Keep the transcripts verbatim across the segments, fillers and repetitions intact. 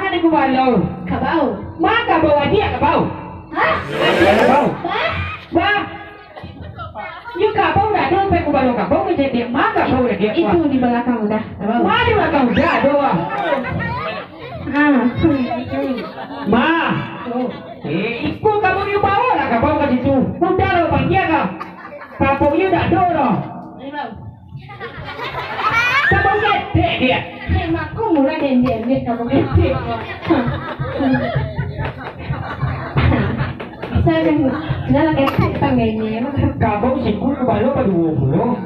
Di kubalo. Kabau. Ma kabau adiak kabau. Hah? Kabau. Hah? Wah. Yu kabau dah ado, pai kubalo kabau ka jadi ma kabau dah dia. Itu di balakang udah. Kabau. Ma di balakang udah ado, wah. Ah. Ma. Oh. Eh, iko kabau yu bawa lah kabau ka situ. Udah lo, panggia ka. Kabau yu dah ado lo. Ayo, bau. Kabau ketek dia. Hei, maku murah den dia, dia kabau ketek. Saya kan, dia lah ketek tangga ini, emang. Kabau siku kubalo paduo pulo.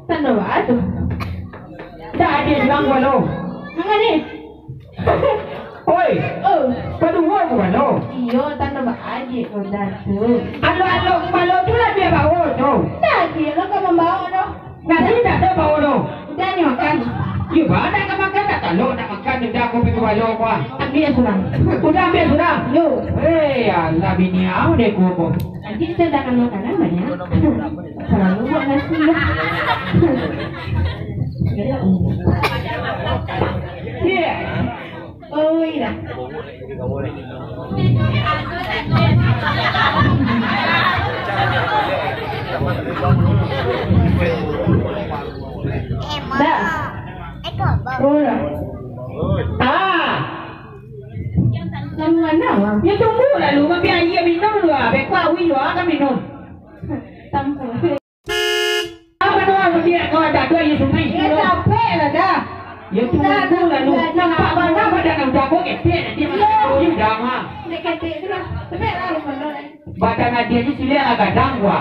Tando baa tu. Dah ada bilang kubalo. Manga ni? Oi, oh. Paduo kubalo. Iyo, tando baa ji udah tu. Alo-alo kubalo tu lah dia bawa tu. Dah, dia lo ka mambawa tu. Nasi dah ada bawa tu. Udah ni makan. Iyo, ba, nak ka makan, nak talok, nak makan, udah aku pai kubalo aku, ah. Ambiak surang. Udah ambiak surang. Yo. Hei, alah bini au deh ku. Tadi saya dah makan makanan banyak. Salalu buat nasi lah. Iya. Oh, iya. Dah. Oh, dah. Ah. Lalu mana, Bang? Ya, tunggu lalu, ambiak aia minum dulu, ah. Beko awi dulu, ah, kan minum. Tampung. Apa doa berdiak kau ada dua ya sungai? Ya, capek lah dah. Ya, tunggu lalu. Nampak bana badan udah kau ketek, nanti makan kau udah mah. Dia ketek tu lah. Capek lah, Bang. Badan adia ni cilik lah gadang gua.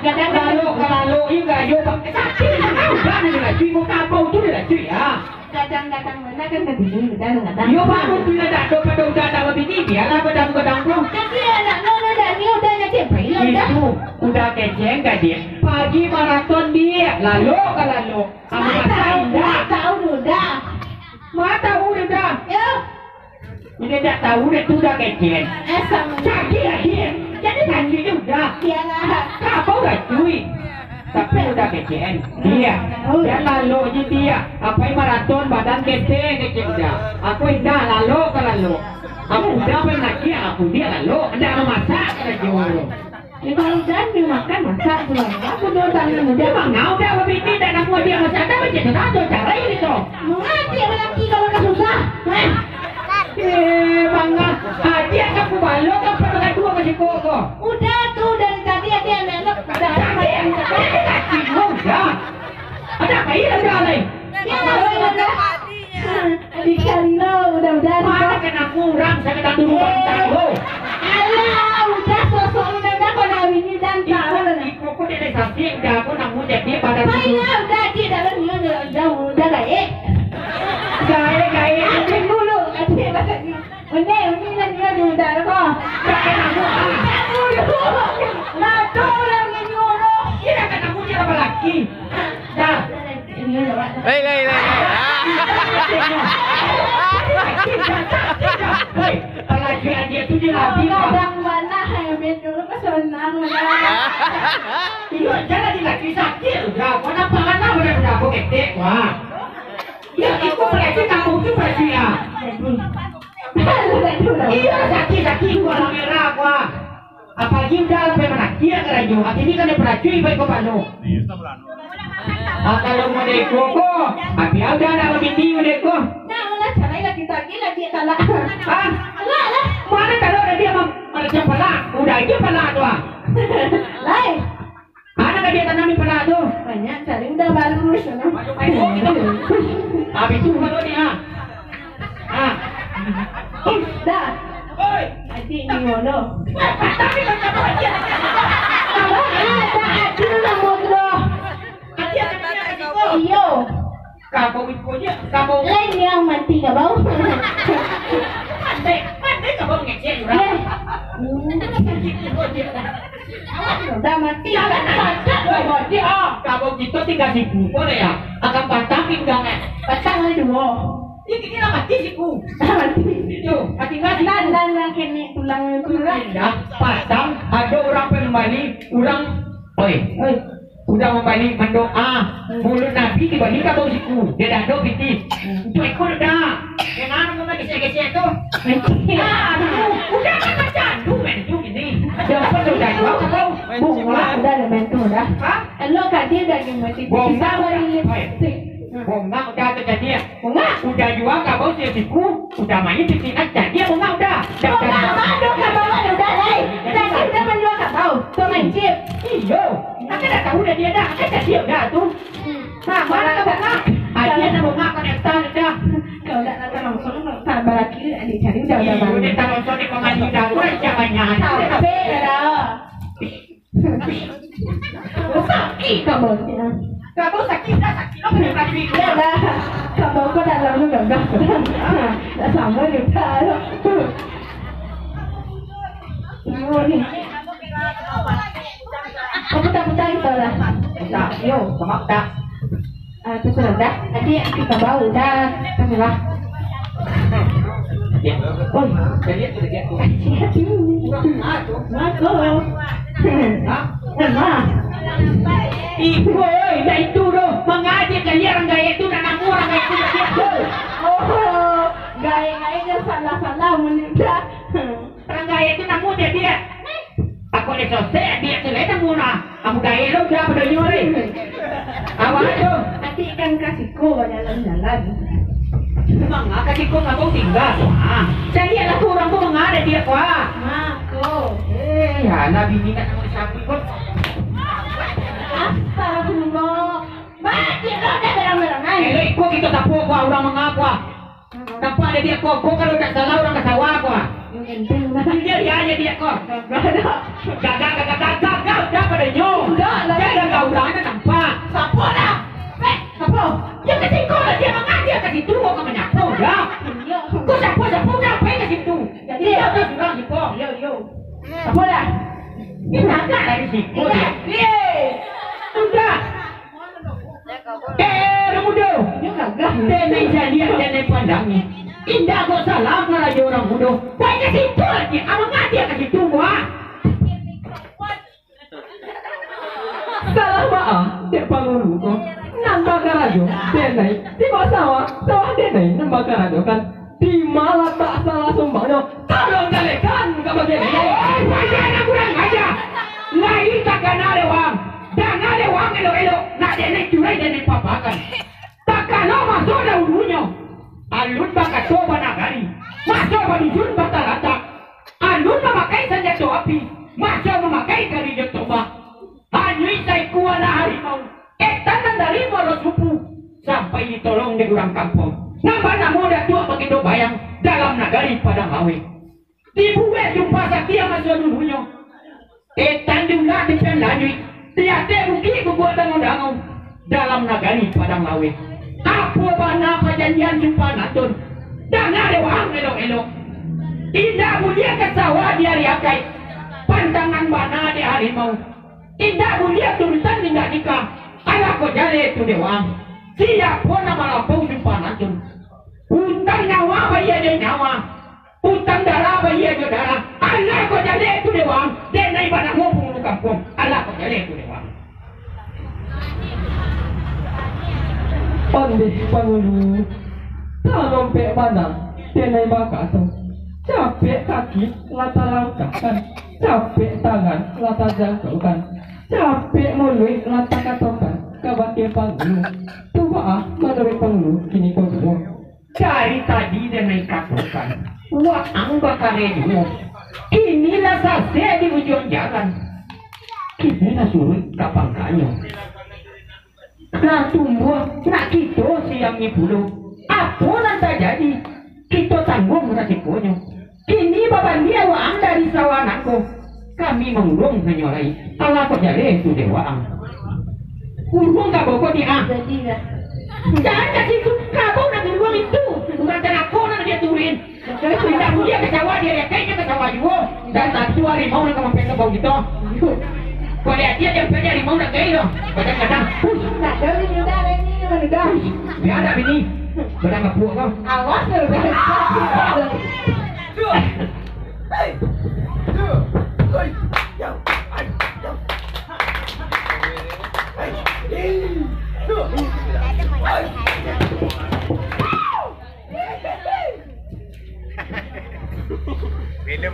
Gadang, gadang. Lalu kalau juga yo, Bang. Sakit, udah ni lah, cuy. Mau kapau tu lah, cuy, ya. Gadang-gadang mana kan ke sini, gadang-gadang. Yo, baru tu lah dah, dah pada udah dah babini, biarlah gadang-gadang tu. Tapi anak nono dah ni udah nyakian pai lah dah. Itu, udah keceng ka dia. Pagi maraton dia, lalok ka lalok. Kamu Ma tahu, masak indah. Ma tahu dah. Ma tahu dah. Yo. Indak tahu dek tu dah kecen. Eh, sama. Cari lagi. Jadi lagi juga. Iyalah. Kabau lah, cuy. Tapi udah kecen. Dia. Oh. Dia lalok je dia. Apai maraton badan kecen, kecen dia. Aku indak lalok ka lalok. Aku udah main lagi, aku dia lalok. Indak mamasak lagi. Ya, kalau udah dia makan, masak tu lah. Aku dua tangan udah. Dia mangau dah, babini dah namo dia masak, dah macam tu, dah tu cara ini tu. Mangati lelaki kalau dah susah. Eh. Eh, mangah. Adik aku balok, apa dengan dua masih kok kau? Udah tu, dari tadi adik anak-anak udah. Tadi, tadi, tadi, udah. Ada apa ini udah, lain? Ya, udah. Dikali lo, udah-udah. Mana kena kurang, saya kena turun bantang lo. Alah, udah sosok lo, udah, udah, kau nak bini dan tahu lo. Iko, iko kok dia sasing, dah, kau nak mau jadi badan. Payah, udah, adik, dah, udah, udah, udah, udah, gaek. Gaek, gaek. Adik dulu, adik, maksudnya. Unik, unik, udah, udah, udah, kau. Gaek, aku, ah. Udah dulu. Nah, tu orang ini, orang. Ini dah kena punya apa lagi? Dah. Lai, lai, lai, lai. Ah. Hei, palakian dia tu dia lagi, Pak. Kadang bana, hai, main dulu ke senang, lah. Iyo, jangan dilaki sakit, udah. Kau nampak mana udah, udah, kau ketek, wah. Ya, itu berarti kamu tu berarti ya. Iya, sakit, sakit, gua lah merah, gua. Apalagi udah sampai mana? Iya, karajo. Hati ni kan dia beracun, baik kau panu. Ah, kalau mau deko ko, tapi udah nak babini, udah ko. Nah, ulah cari lagi, lagi, lagi, talak. Ah? Lah, lah. Mana kalau ada dia mem-, macam palak? Udah aja palak tu, ah. Lai. Mana ka dia tanam di palak tu? Banyak cari, udah baru sana. Habis tu baru ni, ha. Ha. Dah. Oi. Adik ni ngono. Tapi macam apa dia? Apa? Ah, tak adil lah, Modro. Adik, adik, adik, adik. Iyo. Kabau iko je, kabau. Lain yang mati kabau. Pandai, pandai kabau ngecek urang. Eh. Udah mati. Jangan pasak kabau je, ah. Kabau kito tinggal siku, boleh ya? Akan patah pinggang, eh. Patah lah dua. Ini kini lah mati siku. Mati. Itu, mati, mati. Dan, dan, dan kini tulang itu lah. Indah, patah, ada orang pembali, orang, oi. Oi. Udah mambali mandoa, mulut Nabi dibali kabau siku, dia dak ado pitih. Untuak iko dak. Yang anu mambali Kesian tu. Ah, tu. Udah kan macam tu main tu gini. Siapa tu dah jawab kau? Bunga udah ada main tu dah. Ha? Elok kat dia dah game main tu. Bunga. Sabar, Lip. Hai. Bunga udah ada jadi ya? Bunga. Udah jual kabau siku, udah main di sini jadi ya bunga udah. Dah, dah, bunga dah. Madu kabau udah, Lai. Tadi udah menjual kabau. Kau main chip. Iyo. Aku dah tahu dah dia dah. Aku dah siap dah tu. Nah, mana kau bunga? Adia nak bunga kau nak tahu dah. Kalau nak datang langsung, tak berlaki, adik cari udah, udah. Iyo, baru. Dia tak langsung di pengadilan. Wah, jangan-jangan. Capek dah. Sakit kabau ni, ah. Kabau sakit dah, sakit lo kena tadi. Yo lah. Kabau ko dalam tu gagah. Dah sama juga lo. Iyo ni. Ko putar-putar gitu lah. Putar. Yo, sama putar. Ah, tu sudah dah. Nanti kita bawa dah. Terserah. Ya. Oi. Jadi tu dia tu. Kurang ah tu. Bagus. Ha? Lemah. Iko, oi, dah itu doh. Mangajak kalian urang gaek tu, nak namo urang gaek tu, dah dia tu. Oh, gaek-gaek je salah-salah menurut dah. Urang gaek tu namo dah dia. Aku ni sosek, dia tu lain namo nah. Kamu gaek lo, dah pada nyo ni. Awak tu. Atik kan ka siko bajalan-jalan. Manga ka siko kabau tingga. Ha. Caliaklah tu urang tu manga ado dia ko. Mako. Eh, ya, lah bini nak namo sapi ko. Astagfirullah. Mati kau dah barang-barangan. Elok iko kito sapo ko, urang manga ko. Nampak ado dia ko, ko kalau tak salah urang ka sawah ko. Dia, dia aja dia ko. Gagah dah. Gagah, gagah, gagah, gagah, udah pada nyo. Udah lah. Dia gagah urang ado nampak. Sapo lah? Eh, sapo? Dia ka siko lah, dia manga dia ka situ, ko ka manyapo dah. Iya. Ko sapo, sapo, dah pai ka situ. Jadi, dia ka surang sipo. Iya, iya. Sapo lah? Ini gagah dari siko. Iya. Iya. Udah. Eh, urang mudo. Denai caliak, denai pandang ni. Indak kok salah karajo urang mudo. Pai ka situ lagi, abang ngajak ka situ, buah. Salah baa, dek pangulu ko. Nan bakarajo, denai. Di bawah sawah, sawah denai, nan bakarajo kan. Di ma latak salah sumbangnyo? Tolong galekan ka bagian ini. Eh, paja nan kurang aja. Lai takana dek waang. Danga dek waang elok-elok. Nak denai curai denai papakan. Takana maso dahulunyo. Alun bakato banagari. Maso badujun batalatak. Alun mamakai sanjato api. Maso mamakai karajo tombak. Hanyo saikua anak harimau, etan nan dari Muaro Supu, sampai ditolong dek urang kampuang, nan banamo Datuak Bagindo Bayang, dalam nagari Padang Laweh. Dibuek sumpah satia maso dulunyo, etan diulah dipian lanjuik, di ateh bukik guguak danau-danau, dalam nagari Padang Laweh. Apo bana pajanjian sumpah nan tu? Danga dek waang elok-elok. Indak buliah ka sawah di ari akaik, pantangan bana dek harimau. Indak buliah turutan indak nikah. Alah kok jaleh tu dek waang. Siapo nan malampau sumpah nan tu? Utang nyawa bayia jo nyawa. Utang darah bayia jo darah. Alah kok jaleh tu dek waang. Denai banamo pangulu kampuang. Alah kok jaleh tu dek waang. Ondeh pangulu, talompek bana denai bakato. Capek kaki lah talangkahkan. Capek tangan lah tajangkaukan. Capek muluik lah takatokan kabake pangulu. Tu baa manuruik pangulu kini ko juo? Dari tadi denai katokan, waang bakareh juo. Kini lah sasek di ujuang jalan. Kini lah suruik ka pangkanyo. Lah tumbuah nak kito siangnyo pulo. Apo nan tajadi? Kito tangguang rasikonyo. Kini babandia waang dari sawah nangko. Kami mangurung hanyo lai. Alah kok jaleh tu dek waang. Urung kabau ko ni ah. Jadilah. Jan ka situ, kabau nak diurung itu. Urang tanako nak dia turuin. Minta buliah ka sawah, dia rekaiknyo ka sawah juo. Dan tantu harimau nan ka mampek kabau kito. Kok liek dia, dia mampek harimau nak gai tu. Kadang-kadang, hush. Nak gai, minta gai ni, minta gai. Hush. Biar dah bini. Badan kapuak kau. Awas lu, dah. Bila